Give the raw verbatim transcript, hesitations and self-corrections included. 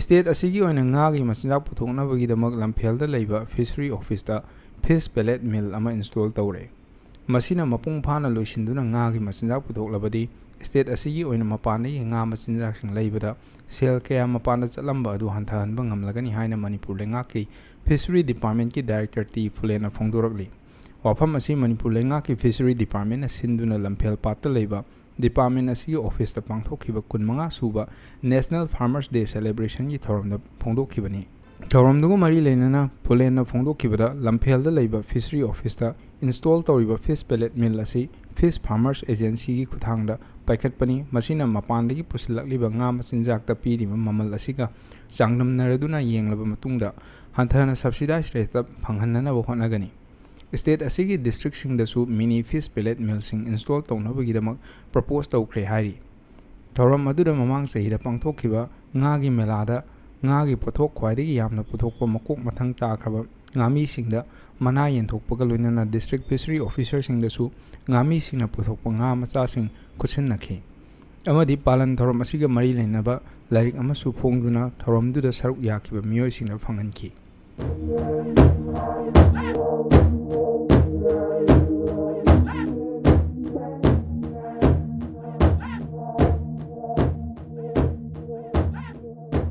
State ꯑꯁꯤꯒꯤ ꯑꯣꯏꯅ ꯉꯥꯒꯤ ꯃꯆꯤꯟꯖꯥꯛ ꯄꯨꯊꯣꯛꯅꯕꯒꯤꯗꯃꯛ ꯂꯝꯐꯦꯜꯗ ꯂꯩꯕ ꯐꯤꯁꯔꯤ ꯑꯣꯐꯤꯁꯇ ꯐꯤꯁ ꯄꯦꯂꯦꯠ ꯃꯤꯜ ꯑꯃ ꯏꯟꯁꯇꯣꯜ ꯇꯧꯔꯦ꯫ ꯃꯁꯤꯅ ꯃꯄꯨꯡ ꯐꯥꯅ ꯂꯣꯏꯁꯤꯟꯗꯨꯅ ꯉꯥꯒꯤ ꯃꯆꯤꯟꯖꯥꯛ ꯄꯨꯊꯣꯛꯂꯕꯗꯤ ꯁ꯭ꯇꯦꯠ ꯑꯁꯤꯒꯤ ꯑꯣꯏꯅ ꯃꯄꯥꯟꯗꯒꯤ ꯉꯥ ꯃꯆꯤꯟꯖꯥꯛꯁꯤꯡ ꯂꯩꯕꯗ ꯁꯦꯜ ꯀꯌꯥ ꯃꯄꯥꯟꯗ ꯆꯠꯂꯝꯕ ꯑꯗꯨ ꯍꯟꯊꯍꯟꯕ ꯉꯝꯂꯒꯅꯤ ꯍꯥꯏꯅ ꯃꯅꯤꯄꯨꯔ ꯂꯩꯉꯥꯛꯀꯤ ꯐꯤꯁꯔꯤ ꯗꯤꯄꯥꯔꯠꯃꯦꯟꯠꯀꯤ ꯗꯥꯏꯔꯦꯛꯇꯔ ꯇꯤ ꯐꯨꯂꯦꯟꯅ ꯐꯣꯡꯗꯣꯔꯛꯂꯤ꯫ ꯋꯥꯐꯝ ꯑꯁꯤ ꯃꯅꯤꯄꯨꯔ ꯂꯩꯉꯥꯛꯀꯤ ꯐꯤꯁꯔꯤ ꯗꯤꯄꯥꯔꯠꯃꯦꯟꯠꯅ ꯁꯤꯟꯗꯨꯅ ꯂꯝꯐꯦꯜ ꯄꯥꯠꯇ ꯂꯩꯕ ꯗꯤꯄꯥꯔꯠꯃꯦꯟꯠ ꯑꯁꯤꯒꯤ ꯑꯣꯐꯤꯁꯇ ꯄꯥꯡꯊꯣꯛꯈꯤꯕ ꯀꯨꯟꯃꯉꯥ ꯁꯨꯕ ꯅꯦꯁꯅꯦꯜ ꯐꯥꯔꯃꯔꯁ ꯗꯦ ꯁꯦꯂꯦꯕ꯭ꯔꯦꯁꯟꯒꯤ ꯊꯧꯔꯝꯗ ꯐꯣꯡꯗꯣꯛꯈꯤꯕꯅꯤ꯫ ꯊꯧꯔꯝꯗꯨꯒ ꯃꯔꯤ ꯂꯩꯅꯅ ꯐꯨꯂꯦꯟꯅ ꯐꯣꯡꯗꯣꯛꯈꯤꯕꯗ ꯂꯝꯐꯦꯜꯗ ꯂꯩꯕ ꯐꯤꯁꯔꯤ ꯑꯣꯐꯤꯁꯇ ꯏꯟꯁꯇꯣꯜ ꯇꯧꯔꯤꯕ ꯐꯤꯁ ꯄꯦꯂꯦꯠ ꯃꯤꯜ ꯑꯁꯤ ꯐꯤꯁ ꯐꯥꯔꯃꯔꯁ ꯑꯦꯖꯦꯟꯁꯤꯒꯤ ꯈꯨꯠꯊꯥꯡꯗ ꯄꯥꯏꯈꯠꯄꯅꯤ꯫ ꯃꯁꯤꯅ ꯃꯄꯥꯟꯗꯒꯤ ꯄꯨꯁꯤꯜꯂꯛꯂꯤꯕ ꯉꯥ ꯃꯆꯤꯟꯖꯥꯛꯇ ꯄꯤꯔꯤꯕ ꯃꯃꯜ ꯑꯁꯤꯒ ꯆꯥꯡꯗꯝꯅꯔꯗꯨꯅ ꯌꯦꯡꯂꯕ ꯃꯇꯨꯡꯗ ꯍꯟꯊꯅ ꯁꯕꯁꯤꯗꯥꯏꯁ ꯔꯦꯠꯇ ꯐꯪꯍꯟꯅꯅꯕ ꯍꯣꯠꯅꯒꯅꯤ꯫ ꯁ꯭ꯇꯦꯠ ꯑꯁꯤꯒꯤ ꯗꯤꯁꯇ꯭ꯔꯤꯛꯁꯤꯡꯗꯁꯨ ꯃꯤꯅꯤ ꯐꯤꯁ ꯄꯦꯂꯦꯠ ꯃꯤꯜꯁꯤꯡ ꯏꯟꯁꯇꯣꯜ ꯇꯧꯅꯕꯒꯤꯗꯃꯛ ꯄ꯭ꯔꯄꯣꯁ ꯇꯧꯈ꯭ꯔꯦ ꯍꯥꯏꯔꯤ꯫ ꯊꯧꯔꯝ ꯑꯗꯨꯗ ꯃꯃꯥꯡ ꯆꯍꯤꯗ ꯄꯥꯡꯊꯣꯛꯈꯤꯕ ꯉꯥꯒꯤ ꯃꯦꯂꯥꯗ ꯉꯥꯒꯤ ꯄꯣꯠꯊꯣꯛ ꯈ꯭ꯋꯥꯏꯗꯒꯤ ꯌꯥꯝꯅ ꯄꯨꯊꯣꯛꯄ ꯃꯀꯣꯛ ꯃꯊꯪ ꯇꯥꯈ꯭ꯔꯕ ꯉꯥꯃꯤꯁꯤꯡꯗ ꯃꯅꯥ ꯌꯦꯟꯊꯣꯛꯄꯒ ꯂꯣꯏꯅꯅ ꯗꯤꯁꯇ꯭ꯔꯤꯛ ꯐꯤꯁꯔꯤ ꯑꯣꯐꯤꯁꯔꯁꯤꯡꯗꯁꯨ ꯉꯥꯃꯤꯁꯤꯡꯅ ꯄꯨꯊꯣꯛꯄ ꯉꯥ ꯃꯆꯥꯁꯤꯡ ꯈꯨꯠꯁꯤꯟꯅꯈꯤ ꯑꯃꯗꯤ ꯄꯥꯂꯟ ꯊꯧꯔꯝ ꯑꯁꯤꯒ ꯃꯔꯤ ꯂꯩꯅꯕ ꯂꯥꯏꯔꯤꯛ ꯑꯃꯁꯨ ꯐꯣꯡꯗꯨꯅ ꯊꯧꯔꯝꯗꯨꯗ ꯁꯔꯨꯛ ꯌꯥꯈꯤꯕ ꯃꯤꯑꯣꯏꯁꯤꯡꯗ ꯐꯪꯍꯟꯈꯤ꯫